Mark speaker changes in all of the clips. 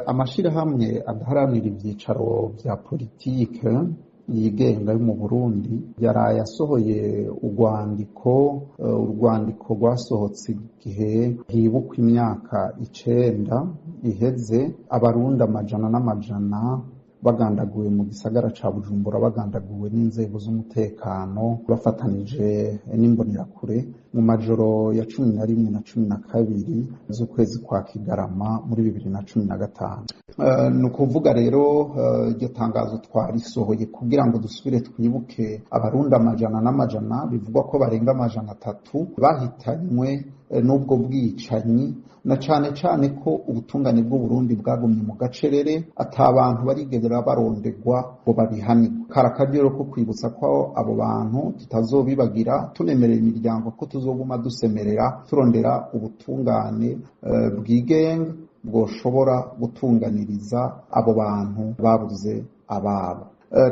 Speaker 1: Amashirahamwe adaharanira ivyicaro vya politike yigenga yo mu Burundi yaraye asohoye urwandiko, urwandiko rwasohotse igihe hibukwa imyaka 9 iheze abarundi amajana n'amajana bagandaguwe mu gisagara ca Bujumbura, bagandaguwe n'inzego z'umutekano bafatanije n'imbonerakure mu majoro ya 11 na 12 z'ukwezi kwa Kigarama muri 2015. Ni ukuvuga rero iryo tangazo twarisohoye kugira ngo dusubire twibuke abarundi amajana n'amajana bivugwa ko barenga 300 bahitanywe n'ubwo bwicanyi, na cane cane ko ubutungane bw'Uburundi bwagumye mu gacerere, ata bantu barigera barondegwa ngo babihanirwe. Kari akaryo ko kwibutsa ko abo bantu tutazobibagira, tunemerera imiryango ko tuzoguma dusemerera turondera ubutungane bwigenga bwoshobora gutunganiriza abo bantu babuze ababo.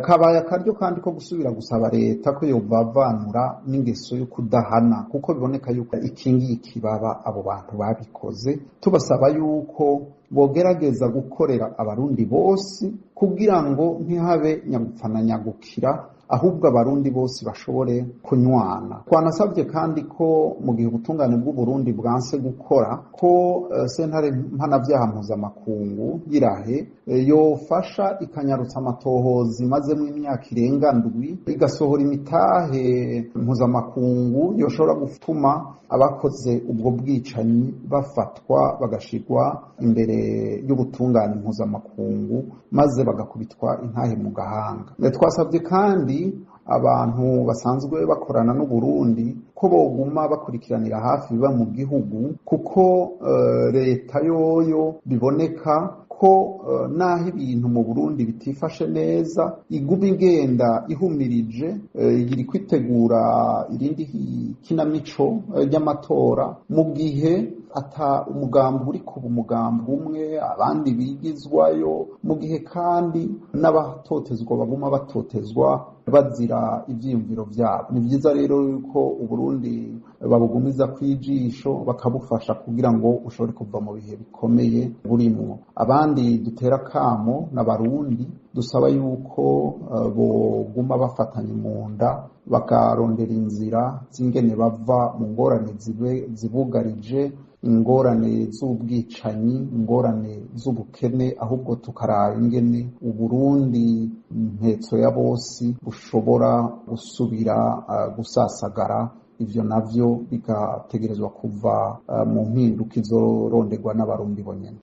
Speaker 1: Kabaye akaryo kandi ko gusubira gusaba leta ko yobavanura n'ingeso yo kudahana, kuko biboneka yuko ikingiye ikibaba abo bantu babikoze. Tubasaba yuko bogerageza gukorera abarundi bose kugira ngo ntihabe nyagupfa na nyagukira, ahubwo abarundi bose bashobore kunywana. Twanasabye kandi ko mu gihe ubutungane bw'Uburundi bwanse gukora, ko sentare mpanavyaha mpuzamakungu yirahe yofasha ikanyarutsa amatohoza imazemwo imyaka irenga 7, igasohora imitahe mpuzamakungu yoshobora gutuma abakoze ubwo bwicanyi bafatwa bagashirwa imbere y'ubutungane mpuzamakungu, maze bagakubitwa intahe mu gahanga. Twasabye kandi abantu basanzwe bakorana n'Uburundi ko boguma bakurikiranira hafi biba mu gihugu, kuko leta yoyo biboneka ko naho ibintu mu Burundi bitifashe neza iguma igenda ihumirije, iri kwitegura irindi kinamico ry'amatora, mu gihe ata umugambi uri kuba umugambi umwe abandi bigizwayo, mu gihe kandi n'abatotezwa baguma batotezwa bazira ivyiyumviro vyabo. Ni vyiza rero yuko Uburundi babugumiza kwijisho bakabufasha kugira ngo ushobore kuva mu bihe bikomeye burimwo. Abandi dutera kamo n'abarundi dusaba yuko boguma bafatanye mu nda, bakarondera inzira z'ingene bava mu ngorane zibugarije, ingorane z'ubwicanyi, ingorane z'ubukene, ahubwo tukaraba ingene Uburundi ntetso ya bose bushobora gusubira gusasagara. Ivyo navyo bigategerezwa kuva mu mpinduka izoronderwa n'abarundi bonyene.